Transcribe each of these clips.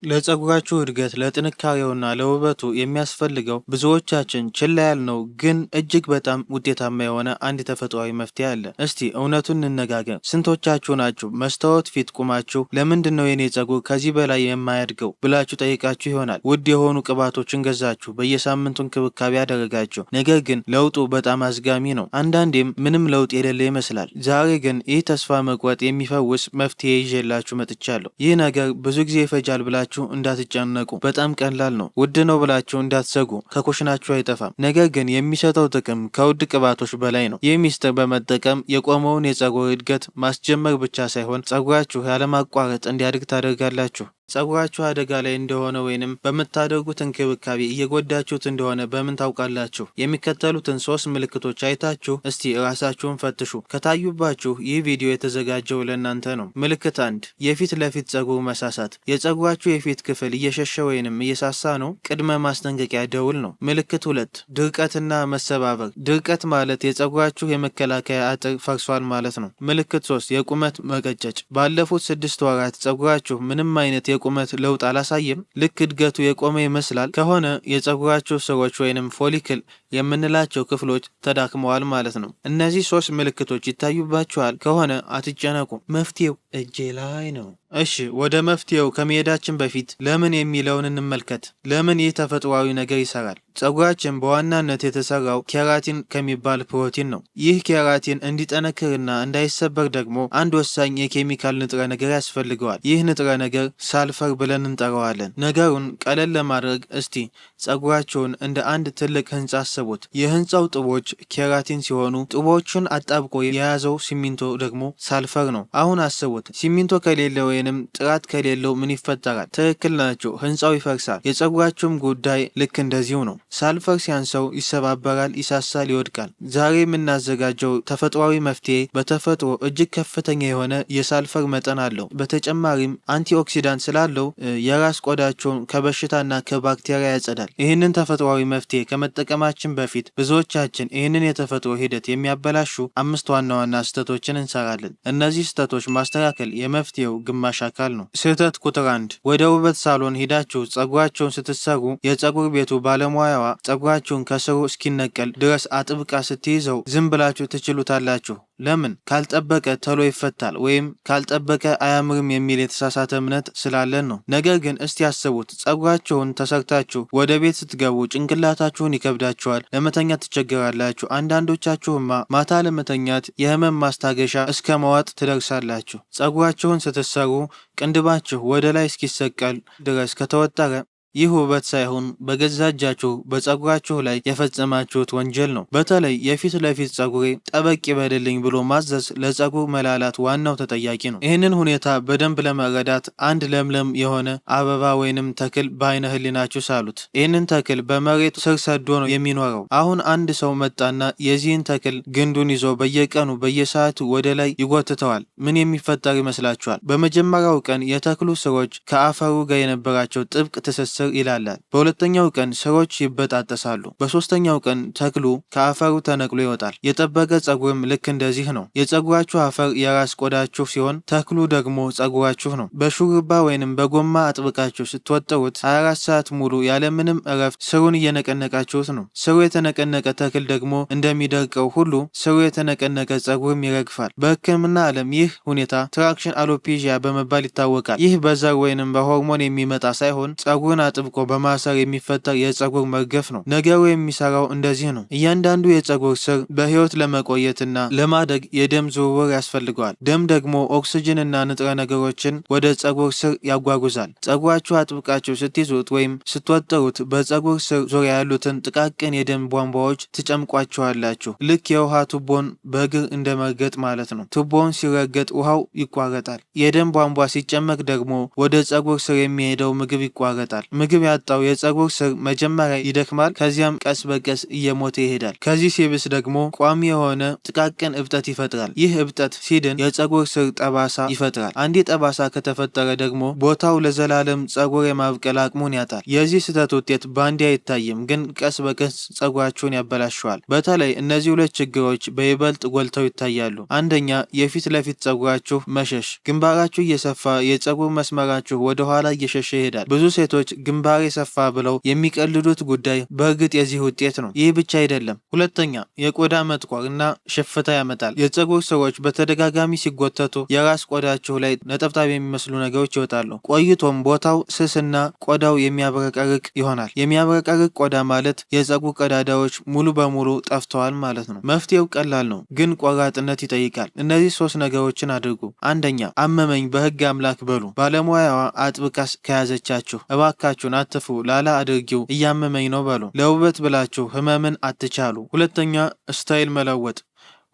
ለፀጉራችሁ እድገት፣ ለጥንካሬውና ለውበቱ የሚያስፈልገው ብዙዎቻችን ችላ ያልነው ግን እጅግ በጣም ውጤታማ የሆነ አንድ ተፈጥሯዊ መፍትሄ አለ። እስቲ እውነቱን እንነጋገር። ስንቶቻችሁ ናችሁ መስታወት ፊት ቁማችሁ ለምንድን ነው የኔ ፀጉር ከዚህ በላይ የማያድገው ብላችሁ ጠይቃችሁ ይሆናል። ውድ የሆኑ ቅባቶችን ገዛችሁ፣ በየሳምንቱ እንክብካቤ አደረጋችሁ። ነገር ግን ለውጡ በጣም አዝጋሚ ነው። አንዳንዴም ምንም ለውጥ የሌለ ይመስላል። ዛሬ ግን ይህ ተስፋ መቁረጥ የሚፈውስ መፍትሄ ይዤላችሁ መጥቻለሁ። ይህ ነገር ብዙ ጊዜ ይፈጃል ብላችሁ እንዳትጨነቁ፣ በጣም ቀላል ነው። ውድ ነው ብላችሁ እንዳትሰጉ፣ ከኩሽናችሁ አይጠፋም። ነገር ግን የሚሰጠው ጥቅም ከውድ ቅባቶች በላይ ነው። ይህ ሚስጥር በመጠቀም የቆመውን የፀጉር እድገት ማስጀመር ብቻ ሳይሆን ፀጉራችሁ ያለማቋረጥ እንዲያድግ ታደርጋላችሁ። ፀጉራችሁ አደጋ ላይ እንደሆነ ወይንም በምታደርጉት እንክብካቤ እየጎዳችሁት እንደሆነ በምን ታውቃላችሁ? የሚከተሉትን ሶስት ምልክቶች አይታችሁ እስቲ ራሳችሁን ፈትሹ። ከታዩባችሁ ይህ ቪዲዮ የተዘጋጀው ለእናንተ ነው። ምልክት 1፣ የፊት ለፊት ፀጉር መሳሳት። የፀጉራችሁ የፊት ክፍል እየሸሸ ወይንም እየሳሳ ነው። ቅድመ ማስጠንቀቂያ ደውል ነው። ምልክት 2፣ ድርቀትና መሰባበር። ድርቀት ማለት የፀጉራችሁ የመከላከያ አጥር ፈርሷል ማለት ነው። ምልክት 3፣ የቁመት መቀጨጭ። ባለፉት 6 ወራት ፀጉራችሁ ምንም አይነት የቁመት ለውጥ አላሳየም? ልክ እድገቱ የቆመ ይመስላል ከሆነ የፀጉራችሁ ስሮች ወይንም follicle የምንላቸው ክፍሎች ተዳክመዋል ማለት ነው። እነዚህ ሶስት ምልክቶች ይታዩባችኋል ከሆነ አትጨነቁ፣ መፍትሄው እጄ ላይ ነው። እሺ፣ ወደ መፍትሄው ከመሄዳችን በፊት ለምን የሚለውን እንመልከት። ለምን ይህ ተፈጥሯዊ ነገር ይሰራል? ፀጉራችን በዋናነት የተሰራው ኬራቲን ከሚባል ፕሮቲን ነው። ይህ ኬራቲን እንዲጠነክርና እንዳይሰበር ደግሞ አንድ ወሳኝ የኬሚካል ንጥረ ነገር ያስፈልገዋል። ይህ ንጥረ ነገር ሳልፈር ብለን እንጠራዋለን። ነገሩን ቀለል ለማድረግ እስቲ ፀጉራቸውን እንደ አንድ ትልቅ ህንፃ አስቡት። የህንፃው ጡቦች ኬራቲን ሲሆኑ ጡቦቹን አጣብቆ የያዘው ሲሚንቶ ደግሞ ሳልፈር ነው። አሁን አስቡት፣ ሲሚንቶ ከሌለ ወይንም ጥራት ከሌለው ምን ይፈጠራል? ትክክል ናቸው፣ ህንፃው ይፈርሳል። የፀጉራችሁም ጉዳይ ልክ እንደዚሁ ነው። ሳልፈር ሲያንሰው ይሰባበራል፣ ይሳሳል፣ ይወድቃል። ዛሬ የምናዘጋጀው ተፈጥሯዊ መፍትሄ በተፈጥሮ እጅግ ከፍተኛ የሆነ የሳልፈር መጠን አለው። በተጨማሪም antioxidant ስላለው የራስ ቆዳቸውን ከበሽታና ከባክቴሪያ ያጸዳል። ይህንን ተፈጥሯዊ መፍትሄ ከመጠቀማችን በፊት ብዙዎቻችን ይህንን የተፈጥሮ ሂደት የሚያበላሹ አምስት ዋና ዋና ስህተቶችን እንሰራለን። እነዚህ ስህተቶች ማስተካከል የመፍትሄው ግማሽ አካል ነው። ስህተት ቁጥር 1፣ ወደ ውበት ሳሎን ሂዳችሁ ጸጉራቸውን ስትሰሩ የጸጉር ቤቱ ባለሙያዋ ጸጉራችሁን ከስሩ እስኪነቀል ድረስ አጥብቃ ስትይዘው ዝም ብላችሁ ትችሉታላችሁ። ለምን? ካልጠበቀ ቶሎ ይፈታል ወይም ካልጠበቀ አያምርም የሚል የተሳሳተ እምነት ስላለን ነው። ነገር ግን እስቲ ያስቡት፣ ጸጉራችሁን ተሰርታችሁ ወደ ቤት ስትገቡ ጭንቅላታችሁን ይከብዳችኋል፣ ለመተኛት ትቸገራላችሁ። አንዳንዶቻችሁማ ማታ ለመተኛት የህመም ማስታገሻ እስከ መዋጥ ትደርሳላችሁ። ጸጉራችሁን ስትሰሩ ቅንድባችሁ ወደ ላይ እስኪሰቀል ድረስ ከተወጠረ ይህ ውበት ሳይሆን በገዛ እጃችሁ በፀጉራችሁ ላይ የፈጸማችሁት ወንጀል ነው። በተለይ የፊት ለፊት ፀጉሬ ጠበቅ ይበልልኝ ብሎ ማዘዝ ለፀጉር መላላት ዋናው ተጠያቂ ነው። ይህንን ሁኔታ በደንብ ለመረዳት አንድ ለምለም የሆነ አበባ ወይንም ተክል በአይነ ህሊናችሁ ሳሉት። ይህንን ተክል በመሬት ስር ሰዶ ነው የሚኖረው። አሁን አንድ ሰው መጣና የዚህን ተክል ግንዱን ይዞ በየቀኑ በየሰዓቱ ወደ ላይ ይጎትተዋል። ምን የሚፈጠር ይመስላችኋል? በመጀመሪያው ቀን የተክሉ ስሮች ከአፈሩ ጋር የነበራቸው ጥብቅ ትስስር ይላላል። በሁለተኛው ቀን ስሮች ይበጣጠሳሉ። በሶስተኛው ቀን ተክሉ ከአፈሩ ተነቅሎ ይወጣል። የጠበቀ ፀጉርም ልክ እንደዚህ ነው። የፀጉራችሁ አፈር የራስ ቆዳችሁ ሲሆን ተክሉ ደግሞ ፀጉራችሁ ነው። በሹርባ ወይንም በጎማ አጥብቃችሁ ስትወጥሩት 24 ሰዓት ሙሉ ያለምንም እረፍት ስሩን እየነቀነቃችሁት ነው። ስሩ የተነቀነቀ ተክል ደግሞ እንደሚደርቀው ሁሉ ስሩ የተነቀነቀ ፀጉርም ይረግፋል። በሕክምና ዓለም ይህ ሁኔታ traction alopecia በመባል ይታወቃል። ይህ በዘር ወይንም በሆርሞን የሚመጣ ሳይሆን ፀጉርን አጥብቆ በማሰር የሚፈጠር የፀጉር መርገፍ ነው። ነገሩ የሚሰራው እንደዚህ ነው። እያንዳንዱ የፀጉር ስር በህይወት ለመቆየትና ለማደግ የደም ዝውውር ያስፈልገዋል። ደም ደግሞ ኦክስጅንና ንጥረ ነገሮችን ወደ ፀጉር ስር ያጓጉዛል። ፀጉራችሁ አጥብቃችሁ ስትይዙት ወይም ስትወጥሩት በፀጉር ስር ዙሪያ ያሉትን ጥቃቅን የደም ቧንቧዎች ትጨምቋቸዋላችሁ። ልክ የውሃ ቱቦን በእግር እንደ መርገጥ ማለት ነው። ቱቦውን ሲረገጥ ውሃው ይቋረጣል። የደም ቧንቧ ሲጨመቅ ደግሞ ወደ ፀጉር ስር የሚሄደው ምግብ ይቋረጣል። ምግብ ያጣው የፀጉር ስር መጀመሪያ ይደክማል፣ ከዚያም ቀስ በቀስ እየሞተ ይሄዳል። ከዚህ ሲብስ ደግሞ ቋሚ የሆነ ጥቃቅን እብጠት ይፈጥራል። ይህ እብጠት ሲድን የፀጉር ስር ጠባሳ ይፈጥራል። አንዴ ጠባሳ ከተፈጠረ ደግሞ ቦታው ለዘላለም ፀጉር የማብቀል አቅሙን ያጣል። የዚህ ስህተት ውጤት ባንዴ አይታይም፣ ግን ቀስ በቀስ ፀጉራችሁን ያበላሸዋል። በተለይ እነዚህ ሁለት ችግሮች በይበልጥ ጎልተው ይታያሉ። አንደኛ፣ የፊት ለፊት ፀጉራችሁ መሸሽ። ግንባራችሁ እየሰፋ የፀጉር መስመራችሁ ወደ ኋላ እየሸሸ ይሄዳል። ብዙ ሴቶች ግንባሬ ሰፋ ብለው የሚቀልዱት ጉዳይ በእርግጥ የዚህ ውጤት ነው። ይህ ብቻ አይደለም። ሁለተኛ፣ የቆዳ መጥቆር እና ሽፍታ ያመጣል። የፀጉር ስሮች በተደጋጋሚ ሲጎተቱ የራስ ቆዳችሁ ላይ ነጠብጣብ የሚመስሉ ነገሮች ይወጣሉ። ቆይቶም ቦታው ስስና ቆዳው የሚያብረቀርቅ ይሆናል። የሚያብረቀርቅ ቆዳ ማለት የፀጉር ቀዳዳዎች ሙሉ በሙሉ ጠፍተዋል ማለት ነው። መፍትሄው ቀላል ነው፣ ግን ቆራጥነት ይጠይቃል። እነዚህ ሶስት ነገሮችን አድርጉ። አንደኛ፣ አመመኝ በህግ አምላክ በሉ። ባለሙያዋ አጥብቃ ከያዘቻችሁ እባካችሁን አትፍሩ፣ ላላ አድርጊው እያመመኝ ነው በሉ። ለውበት ብላችሁ ህመምን አትቻሉ። ሁለተኛ፣ style መለወጥ።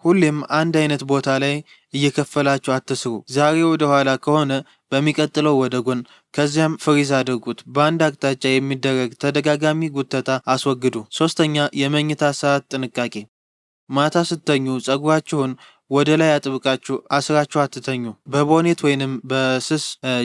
ሁሌም አንድ አይነት ቦታ ላይ እየከፈላችሁ አትስሩ። ዛሬ ወደ ኋላ ከሆነ በሚቀጥለው ወደ ጎን፣ ከዚያም freeze አድርጉት። በአንድ አቅጣጫ የሚደረግ ተደጋጋሚ ጉተታ አስወግዱ። ሶስተኛ፣ የመኝታ ሰዓት ጥንቃቄ። ማታ ስትተኙ ፀጉራችሁን ወደ ላይ አጥብቃችሁ አስራችሁ አትተኙ። በ bonnet ወይንም በስስ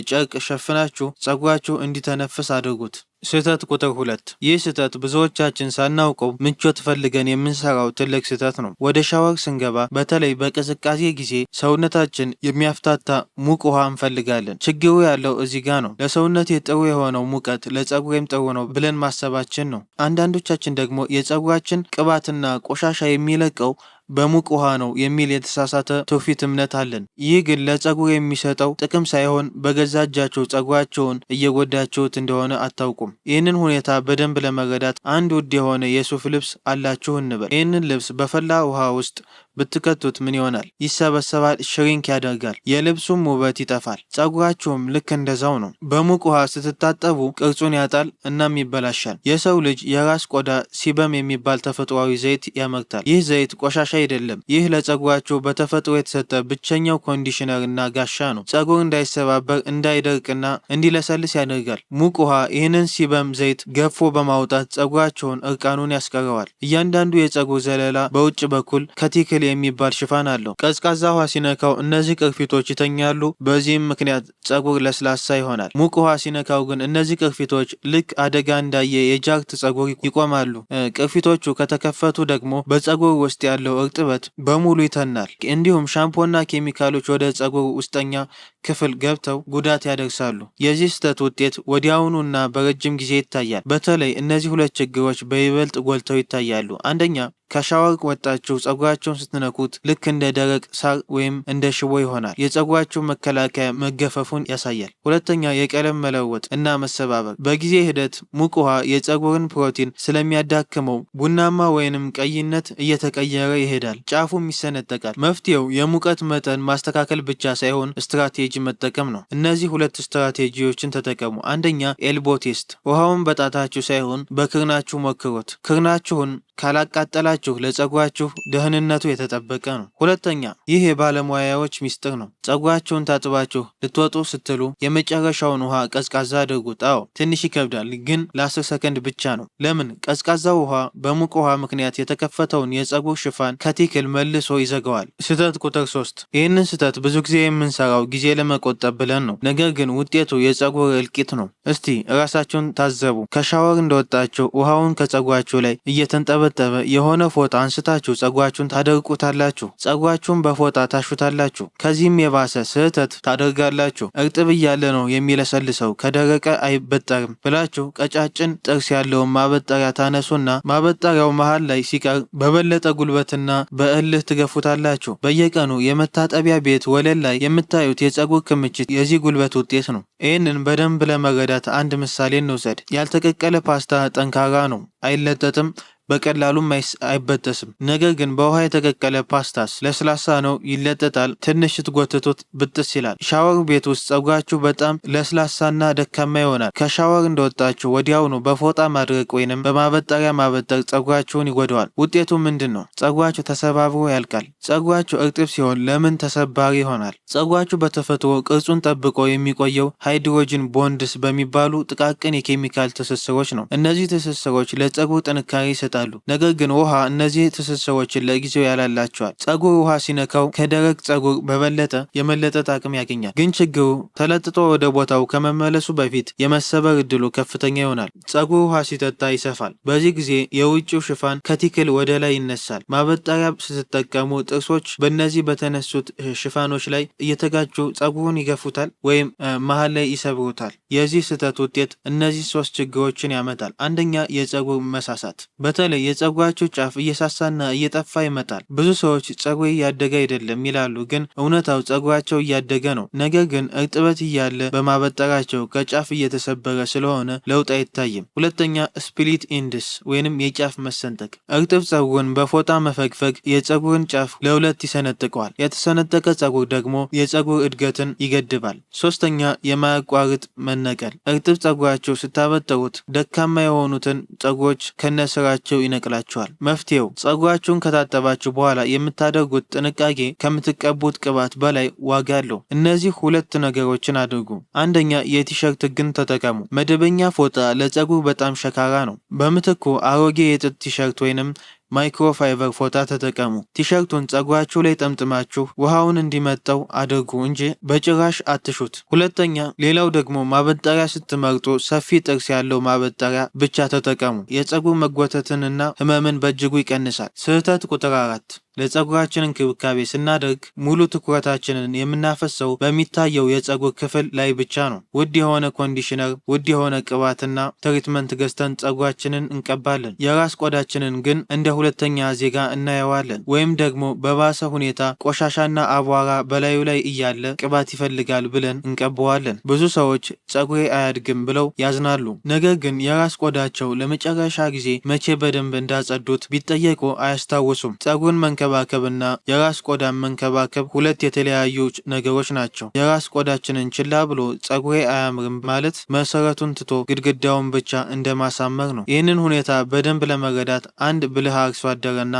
ጨርቅ ሸፍናችሁ ፀጉራችሁ እንዲተነፍስ አድርጉት። ስህተት ቁጥር 2። ይህ ስህተት ብዙዎቻችን ሳናውቀው ምቾት ፈልገን የምንሰራው ትልቅ ስህተት ነው። ወደ ሻወር ስንገባ በተለይ በቅዝቃዜ ጊዜ ሰውነታችን የሚያፍታታ ሙቅ ውሃ እንፈልጋለን። ችግሩ ያለው እዚህ ጋ ነው። ለሰውነቴ ጥሩ የሆነው ሙቀት ለፀጉሬም ጥሩ ነው ብለን ማሰባችን ነው። አንዳንዶቻችን ደግሞ የፀጉራችን ቅባትና ቆሻሻ የሚለቀው በሙቅ ውሃ ነው የሚል የተሳሳተ ትውፊት እምነት አለን። ይህ ግን ለፀጉር የሚሰጠው ጥቅም ሳይሆን በገዛ እጃቸው ፀጉራቸውን እየጎዳችሁት እንደሆነ አታውቁም። ይህንን ሁኔታ በደንብ ለመረዳት አንድ ውድ የሆነ የሱፍ ልብስ አላችሁ እንበል። ይህንን ልብስ በፈላ ውሃ ውስጥ ብትከቱት ምን ይሆናል? ይሰበሰባል፣ shrink ያደርጋል፣ የልብሱም ውበት ይጠፋል። ፀጉራችሁም ልክ እንደዛው ነው። በሙቅ ውሃ ስትታጠቡ ቅርጹን ያጣል እናም ይበላሻል። የሰው ልጅ የራስ ቆዳ sebum የሚባል ተፈጥሯዊ ዘይት ያመርታል። ይህ ዘይት ቆሻሻ አይደለም። ይህ ለፀጉራችሁ በተፈጥሮ የተሰጠ ብቸኛው conditioner እና ጋሻ ነው። ፀጉር እንዳይሰባበር፣ እንዳይደርቅና እንዲለሰልስ ያደርጋል። ሙቅ ውሃ ይህንን sebum ዘይት ገፎ በማውጣት ፀጉራችሁን እርቃኑን ያስቀረዋል። እያንዳንዱ የፀጉር ዘለላ በውጭ በኩል cuticle የሚባል ሽፋን አለው። ቀዝቃዛ ውሃ ሲነካው እነዚህ ቅርፊቶች ይተኛሉ። በዚህም ምክንያት ፀጉር ለስላሳ ይሆናል። ሙቅ ውሃ ሲነካው ግን እነዚህ ቅርፊቶች ልክ አደጋ እንዳየ የጃርት ፀጉር ይቆማሉ። ቅርፊቶቹ ከተከፈቱ ደግሞ በፀጉር ውስጥ ያለው እርጥበት በሙሉ ይተናል። እንዲሁም ሻምፖና ኬሚካሎች ወደ ፀጉር ውስጠኛ ክፍል ገብተው ጉዳት ያደርሳሉ። የዚህ ስህተት ውጤት ወዲያውኑና በረጅም ጊዜ ይታያል። በተለይ እነዚህ ሁለት ችግሮች በይበልጥ ጎልተው ይታያሉ። አንደኛ፣ ከሻወር ወጣችሁ ፀጉራችሁን ስትነኩት ልክ እንደ ደረቅ ሳር ወይም እንደ ሽቦ ይሆናል። የፀጉራችሁ መከላከያ መገፈፉን ያሳያል። ሁለተኛ፣ የቀለም መለወጥ እና መሰባበር። በጊዜ ሂደት ሙቅ ውሃ የፀጉርን ፕሮቲን ስለሚያዳክመው ቡናማ ወይንም ቀይነት እየተቀየረ ይሄዳል፣ ጫፉም ይሰነጠቃል። መፍትሄው የሙቀት መጠን ማስተካከል ብቻ ሳይሆን ስትራቴጂ መጠቀም ነው። እነዚህ ሁለት ስትራቴጂዎችን ተጠቀሙ። አንደኛ፣ elbow test። ውሃውን በጣታችሁ ሳይሆን በክርናችሁ ሞክሩት። ክርናችሁን ካላቃጠላችሁ ለፀጉራችሁ ደህንነቱ የተጠበቀ ነው። ሁለተኛ፣ ይህ የባለሙያዎች ሚስጥር ነው። ፀጉራችሁን ታጥባችሁ ልትወጡ ስትሉ የመጨረሻውን ውሃ ቀዝቃዛ አድርጉት። አዎ፣ ትንሽ ይከብዳል፣ ግን ለ10 ሰከንድ ብቻ ነው። ለምን? ቀዝቃዛው ውሃ በሙቅ ውሃ ምክንያት የተከፈተውን የፀጉር ሽፋን cuticle መልሶ ይዘጋዋል። ስህተት ቁጥር 3። ይህንን ስህተት ብዙ ጊዜ የምንሰራው ጊዜ ለመቆጠብ ብለን ነው። ነገር ግን ውጤቱ የፀጉር እልቂት ነው። እስቲ እራሳችሁን ታዘቡ። ከሻወር እንደወጣችሁ ውሃውን ከፀጉራችሁ ላይ እየተንጠበጠበ የሆነ ፎጣ አንስታችሁ ፀጉራችሁን ታደርቁታላችሁ። ፀጉራችሁን በፎጣ ታሹታላችሁ። ከዚህም የባሰ ስህተት ታደርጋላችሁ። እርጥብ እያለ ነው የሚለሰልሰው፣ ከደረቀ አይበጠርም ብላችሁ ቀጫጭን ጥርስ ያለውን ማበጠሪያ ታነሱና ማበጠሪያው መሃል ላይ ሲቀር በበለጠ ጉልበትና በእልህ ትገፉታላችሁ። በየቀኑ የመታጠቢያ ቤት ወለል ላይ የምታዩት የፀጉር ክምችት የዚህ ጉልበት ውጤት ነው። ይህንን በደንብ ለመረዳት አንድ ምሳሌ እንውሰድ። ያልተቀቀለ ፓስታ ጠንካራ ነው፣ አይለጠጥም፣ በቀላሉም አይበጠስም። ነገር ግን በውሃ የተቀቀለ ፓስታስ ለስላሳ ነው፣ ይለጠጣል። ትንሽ ስትጎትቱት ብጥስ ይላል። ሻወር ቤት ውስጥ ጸጉራችሁ በጣም ለስላሳና ደካማ ይሆናል። ከሻወር እንደወጣችሁ ወዲያውኑ በፎጣ ማድረቅ ወይንም በማበጠሪያ ማበጠር ጸጉራችሁን ይጎዳዋል። ውጤቱ ምንድን ነው? ጸጉራችሁ ተሰባብሮ ያልቃል። ጸጉራችሁ እርጥብ ሲሆን ለምን ተሰባሪ ይሆናል? ጸጉራችሁ በተፈጥሮ ቅርጹን ጠብቆ የሚቆየው hydrogen bonds በሚባሉ ጥቃቅን የኬሚካል ትስስሮች ነው። እነዚህ ትስስሮች ለጸጉር ጥንካሬ ይሰጣሉ። ነገር ግን ውሃ እነዚህ ትስስሮችን ለጊዜው ያላላቸዋል። ጸጉር ውሃ ሲነካው ከደረቅ ጸጉር በበለጠ የመለጠጥ አቅም ያገኛል። ግን ችግሩ ተለጥጦ ወደ ቦታው ከመመለሱ በፊት የመሰበር እድሉ ከፍተኛ ይሆናል። ጸጉር ውሃ ሲጠጣ ይሰፋል። በዚህ ጊዜ የውጭው ሽፋን cuticle ወደ ላይ ይነሳል። ማበጠሪያ ስትጠቀሙ ጥርሶች በእነዚህ በተነሱት ሽፋኖች ላይ እየተጋጩ ጸጉሩን ይገፉታል ወይም መሀል ላይ ይሰብሩታል። የዚህ ስህተት ውጤት እነዚህ ሶስት ችግሮችን ያመጣል። አንደኛ፣ የጸጉር መሳሳት። በተለይ የጸጉራቸው ጫፍ እየሳሳና እየጠፋ ይመጣል። ብዙ ሰዎች ጸጉሬ እያደገ አይደለም ይላሉ፣ ግን እውነታው ጸጉራቸው እያደገ ነው። ነገር ግን እርጥበት እያለ በማበጠራቸው ከጫፍ እየተሰበረ ስለሆነ ለውጥ አይታይም። ሁለተኛ፣ split ends ወይንም የጫፍ መሰንጠቅ። እርጥብ ጸጉርን በፎጣ መፈግፈግ የጸጉርን ጫፍ ለሁለት ይሰነጥቀዋል። የተሰነጠቀ ጸጉር ደግሞ የጸጉር እድገትን ይገድባል። ሶስተኛ፣ የማያቋርጥ መነቀል። እርጥብ ጸጉራቸው ስታበጥሩት ደካማ የሆኑትን ጸጉሮች ከነስራቸው ይነቅላቸዋል። መፍትሄው ጸጉራችሁን ከታጠባችሁ በኋላ የምታደርጉት ጥንቃቄ ከምትቀቡት ቅባት በላይ ዋጋ አለው። እነዚህ ሁለት ነገሮችን አድርጉ። አንደኛ፣ የቲሸርት ህግን ተጠቀሙ። መደበኛ ፎጣ ለጸጉር በጣም ሸካራ ነው። በምትኩ አሮጌ የጥጥ ቲሸርት ወይንም microfiber ፎጣ ተጠቀሙ። ቲሸርቱን ጸጉራችሁ ላይ ጠምጥማችሁ ውሃውን እንዲመጠው አድርጉ እንጂ በጭራሽ አትሹት። ሁለተኛ፣ ሌላው ደግሞ ማበጠሪያ ስትመርጡ ሰፊ ጥርስ ያለው ማበጠሪያ ብቻ ተጠቀሙ። የጸጉር መጎተትንና ህመምን በእጅጉ ይቀንሳል። ስህተት ቁጥር 4፣ ለጸጉራችን እንክብካቤ ስናደርግ ሙሉ ትኩረታችንን የምናፈሰው በሚታየው የጸጉር ክፍል ላይ ብቻ ነው። ውድ የሆነ conditioner፣ ውድ የሆነ ቅባትና treatment ገዝተን ጸጉራችንን እንቀባለን። የራስ ቆዳችንን ግን እንደ ሁለተኛ ዜጋ እናየዋለን። ወይም ደግሞ በባሰ ሁኔታ ቆሻሻና አቧራ በላዩ ላይ እያለ ቅባት ይፈልጋል ብለን እንቀበዋለን። ብዙ ሰዎች ጸጉሬ አያድግም ብለው ያዝናሉ። ነገር ግን የራስ ቆዳቸው ለመጨረሻ ጊዜ መቼ በደንብ እንዳጸዱት ቢጠየቁ አያስታውሱም። ጸጉርን መንከባከብና የራስ ቆዳን መንከባከብ ሁለት የተለያዩ ነገሮች ናቸው። የራስ ቆዳችንን ችላ ብሎ ጸጉሬ አያምርም ማለት መሰረቱን ትቶ ግድግዳውን ብቻ እንደማሳመር ነው። ይህንን ሁኔታ በደንብ ለመረዳት አንድ ብልህ አርሶ አደርና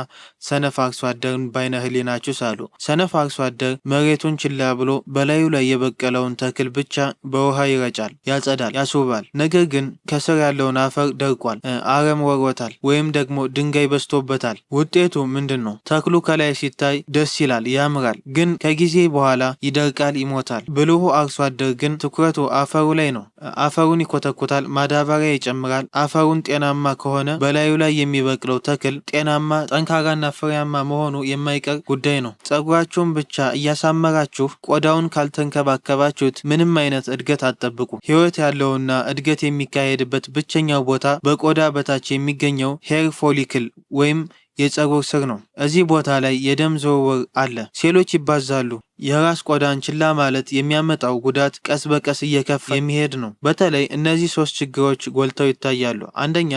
ሰነፍ አርሶ አደርን በዓይነ ህሊናችሁ ሳሉ። ሰነፍ አርሶ አደር መሬቱን ችላ ብሎ በላዩ ላይ የበቀለውን ተክል ብቻ በውሃ ይረጫል፣ ያጸዳል፣ ያስውባል። ነገር ግን ከስር ያለውን አፈር ደርቋል፣ አረም ወሮታል፣ ወይም ደግሞ ድንጋይ በዝቶበታል። ውጤቱ ምንድን ነው? ተክሉ ከላይ ሲታይ ደስ ይላል፣ ያምራል፣ ግን ከጊዜ በኋላ ይደርቃል፣ ይሞታል። ብልሁ አርሶ አደር ግን ትኩረቱ አፈሩ ላይ ነው። አፈሩን ይኮተኩታል፣ ማዳበሪያ ይጨምራል። አፈሩን ጤናማ ከሆነ በላዩ ላይ የሚበቅለው ተክል ጤናማ፣ ጠንካራና ፍሬያማ መሆኑ የማይቀር ጉዳይ ነው። ጸጉራችሁን ብቻ እያሳመራችሁ ቆዳውን ካልተንከባከባችሁት ምንም አይነት እድገት አትጠብቁ። ሕይወት ያለውና እድገት የሚካሄድበት ብቸኛው ቦታ በቆዳ በታች የሚገኘው hair follicle ወይም የፀጉር ስር ነው። እዚህ ቦታ ላይ የደም ዝውውር አለ። ሴሎች ይባዛሉ። የራስ ቆዳን ችላ ማለት የሚያመጣው ጉዳት ቀስ በቀስ እየከፋ የሚሄድ ነው። በተለይ እነዚህ ሶስት ችግሮች ጎልተው ይታያሉ። አንደኛ፣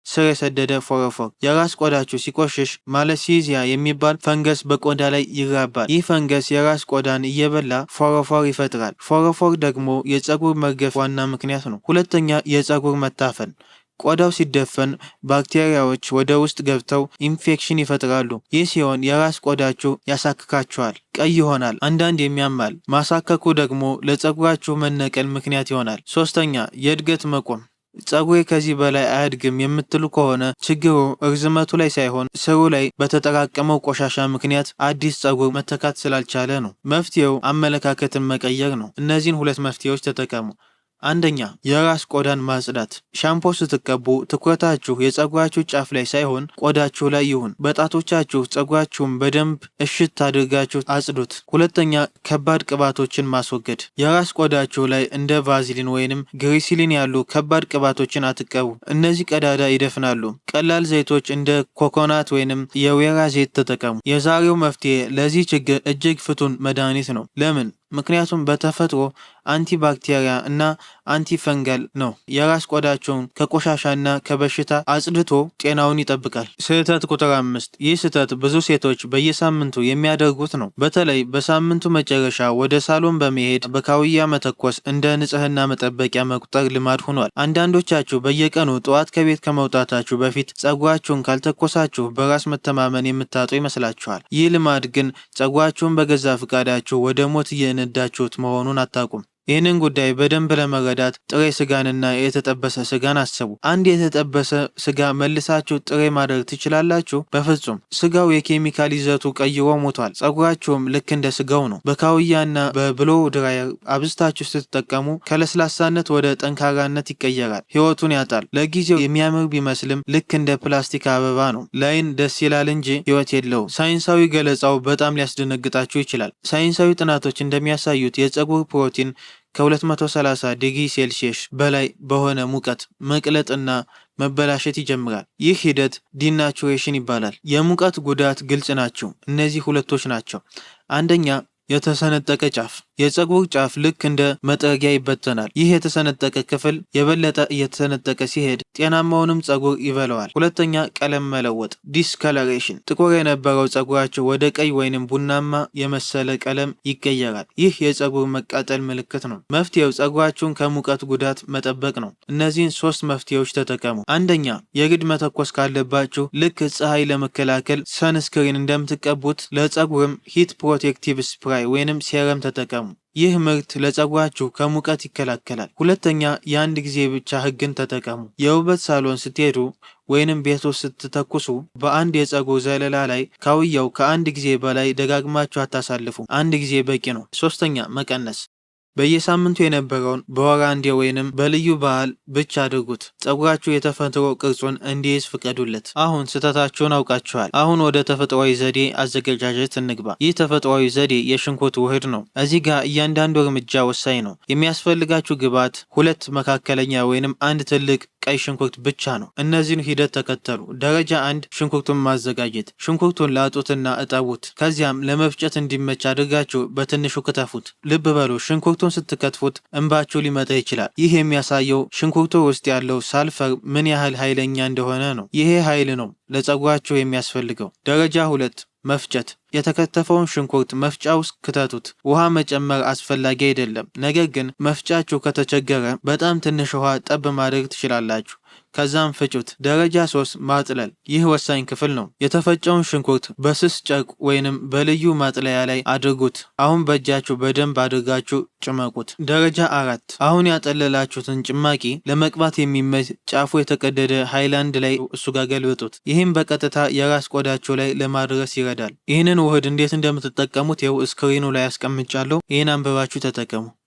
ስር የሰደደ ፎረፎር። የራስ ቆዳችሁ ሲቆሽሽ Malassezia የሚባል ፈንገስ በቆዳ ላይ ይራባል። ይህ ፈንገስ የራስ ቆዳን እየበላ ፎረፎር ይፈጥራል። ፎረፎር ደግሞ የፀጉር መርገፍ ዋና ምክንያት ነው። ሁለተኛ፣ የፀጉር መታፈን። ቆዳው ሲደፈን ባክቴሪያዎች ወደ ውስጥ ገብተው ኢንፌክሽን ይፈጥራሉ። ይህ ሲሆን የራስ ቆዳችሁ ያሳክካችኋል፣ ቀይ ይሆናል፣ አንዳንዴም ያማል። ማሳከኩ ደግሞ ለፀጉራችሁ መነቀል ምክንያት ይሆናል። ሶስተኛ፣ የእድገት መቆም። ፀጉሬ ከዚህ በላይ አያድግም የምትሉ ከሆነ ችግሩ እርዝመቱ ላይ ሳይሆን ስሩ ላይ በተጠራቀመው ቆሻሻ ምክንያት አዲስ ፀጉር መተካት ስላልቻለ ነው። መፍትሄው አመለካከትን መቀየር ነው። እነዚህን ሁለት መፍትሄዎች ተጠቀሙ። አንደኛ፣ የራስ ቆዳን ማጽዳት። ሻምፖ ስትቀቡ ትኩረታችሁ የፀጉራችሁ ጫፍ ላይ ሳይሆን ቆዳችሁ ላይ ይሁን። በጣቶቻችሁ ፀጉራችሁን በደንብ እሽት አድርጋችሁ አጽዱት። ሁለተኛ፣ ከባድ ቅባቶችን ማስወገድ። የራስ ቆዳችሁ ላይ እንደ ቫዝሊን ወይንም ግሪሲሊን ያሉ ከባድ ቅባቶችን አትቀቡ። እነዚህ ቀዳዳ ይደፍናሉ። ቀላል ዘይቶች እንደ ኮኮናት ወይንም የወይራ ዘይት ተጠቀሙ። የዛሬው መፍትሄ ለዚህ ችግር እጅግ ፍቱን መድኃኒት ነው። ለምን? ምክንያቱም በተፈጥሮ antibacteria እና antifungal ነው። የራስ ቆዳቸውን ከቆሻሻና ከበሽታ አጽድቶ ጤናውን ይጠብቃል። ስህተት ቁጥር 5። ይህ ስህተት ብዙ ሴቶች በየሳምንቱ የሚያደርጉት ነው። በተለይ በሳምንቱ መጨረሻ ወደ ሳሎን በመሄድ በካውያ መተኮስ እንደ ንጽህና መጠበቂያ መቁጠር ልማድ ሆኗል። አንዳንዶቻችሁ በየቀኑ ጠዋት ከቤት ከመውጣታችሁ በፊት ጸጉራችሁን ካልተኮሳችሁ በራስ መተማመን የምታጡ ይመስላችኋል። ይህ ልማድ ግን ጸጉራችሁን በገዛ ፈቃዳችሁ ወደ ሞት እየነዳችሁት መሆኑን አታውቁም። ይህንን ጉዳይ በደንብ ለመረዳት ጥሬ ስጋንና የተጠበሰ ስጋን አስቡ። አንድ የተጠበሰ ስጋ መልሳችሁ ጥሬ ማድረግ ትችላላችሁ? በፍጹም። ስጋው የኬሚካል ይዘቱ ቀይሮ ሞቷል። ጸጉራችሁም ልክ እንደ ስጋው ነው። በካውያና በ blow dryer አብዝታችሁ ስትጠቀሙ ከለስላሳነት ወደ ጠንካራነት ይቀየራል፣ ህይወቱን ያጣል። ለጊዜው የሚያምር ቢመስልም ልክ እንደ ፕላስቲክ አበባ ነው። ላይን ደስ ይላል እንጂ ህይወት የለውም። ሳይንሳዊ ገለጻው በጣም ሊያስደነግጣችሁ ይችላል። ሳይንሳዊ ጥናቶች እንደሚያሳዩት የጸጉር ፕሮቲን ከ230 ዲግሪ ሴልሺየስ በላይ በሆነ ሙቀት መቅለጥና መበላሸት ይጀምራል። ይህ ሂደት denaturation ይባላል። የሙቀት ጉዳት ግልጽ ናቸው። እነዚህ ሁለቶች ናቸው። አንደኛ፣ የተሰነጠቀ ጫፍ። የፀጉር ጫፍ ልክ እንደ መጥረጊያ ይበተናል። ይህ የተሰነጠቀ ክፍል የበለጠ እየተሰነጠቀ ሲሄድ ጤናማውንም ፀጉር ይበላዋል። ሁለተኛ፣ ቀለም መለወጥ discoloration። ጥቁር የነበረው ፀጉራችሁ ወደ ቀይ ወይንም ቡናማ የመሰለ ቀለም ይቀየራል። ይህ የፀጉር መቃጠል ምልክት ነው። መፍትሄው ፀጉራችሁን ከሙቀት ጉዳት መጠበቅ ነው። እነዚህን ሶስት መፍትሄዎች ተጠቀሙ። አንደኛ፣ የግድ መተኮስ ካለባችሁ ልክ ፀሐይ ለመከላከል sunscreen እንደምትቀቡት ለፀጉርም heat protective spray ወይንም serum ተጠቀሙ። ይህ ምርት ለፀጉራችሁ ከሙቀት ይከላከላል። ሁለተኛ፣ የአንድ ጊዜ ብቻ ህግን ተጠቀሙ። የውበት ሳሎን ስትሄዱ ወይንም ቤት ውስጥ ስትተኩሱ በአንድ የፀጉር ዘለላ ላይ ካውያው ከአንድ ጊዜ በላይ ደጋግማችሁ አታሳልፉ። አንድ ጊዜ በቂ ነው። ሶስተኛ፣ መቀነስ። በየሳምንቱ የነበረውን በወር አንዴ ወይንም በልዩ በዓል ብቻ አድርጉት። ፀጉራችሁ የተፈጥሮ ቅርጹን እንዲይዝ ፍቀዱለት። አሁን ስህተታችሁን አውቃችኋል። አሁን ወደ ተፈጥሯዊ ዘዴ አዘገጃጀት እንግባ። ይህ ተፈጥሯዊ ዘዴ የሽንኩርት ውህድ ነው። እዚህ ጋር እያንዳንዱ እርምጃ ወሳኝ ነው። የሚያስፈልጋችሁ ግብዓት ሁለት መካከለኛ ወይንም አንድ ትልቅ ቀይ ሽንኩርት ብቻ ነው። እነዚህን ሂደት ተከተሉ። ደረጃ 1፣ ሽንኩርቱን ማዘጋጀት። ሽንኩርቱን ላጡትና እጠቡት። ከዚያም ለመፍጨት እንዲመች አድርጋችሁ በትንሹ ክተፉት። ልብ በሉ፣ ሽንኩርቱን ስትከትፉት እንባችሁ ሊመጣ ይችላል። ይህ የሚያሳየው ሽንኩርቱ ውስጥ ያለው ሳልፈር ምን ያህል ኃይለኛ እንደሆነ ነው። ይሄ ኃይል ነው ለጸጉራችሁ የሚያስፈልገው። ደረጃ 2፣ መፍጨት። የተከተፈውን ሽንኩርት መፍጫ ውስጥ ክተቱት። ውሃ መጨመር አስፈላጊ አይደለም። ነገር ግን መፍጫችሁ ከተቸገረ በጣም ትንሽ ውሃ ጠብ ማድረግ ትችላላችሁ። ከዛም ፍጩት። ደረጃ 3፣ ማጥለል። ይህ ወሳኝ ክፍል ነው። የተፈጨውን ሽንኩርት በስስ ጨርቅ ወይንም በልዩ ማጥለያ ላይ አድርጉት። አሁን በእጃችሁ በደንብ አድርጋችሁ ጭመቁት። ደረጃ 4፣ አሁን ያጠለላችሁትን ጭማቂ ለመቅባት የሚመች ጫፉ የተቀደደ ሃይላንድ ላይ እሱ ጋር ገልብጡት። ይህም በቀጥታ የራስ ቆዳችሁ ላይ ለማድረስ ይረዳል። ይህንን ውህድ እንዴት እንደምትጠቀሙት ይኸው screen ኑ ላይ አስቀምጫለሁ። ይህን አንብባችሁ ተጠቀሙ።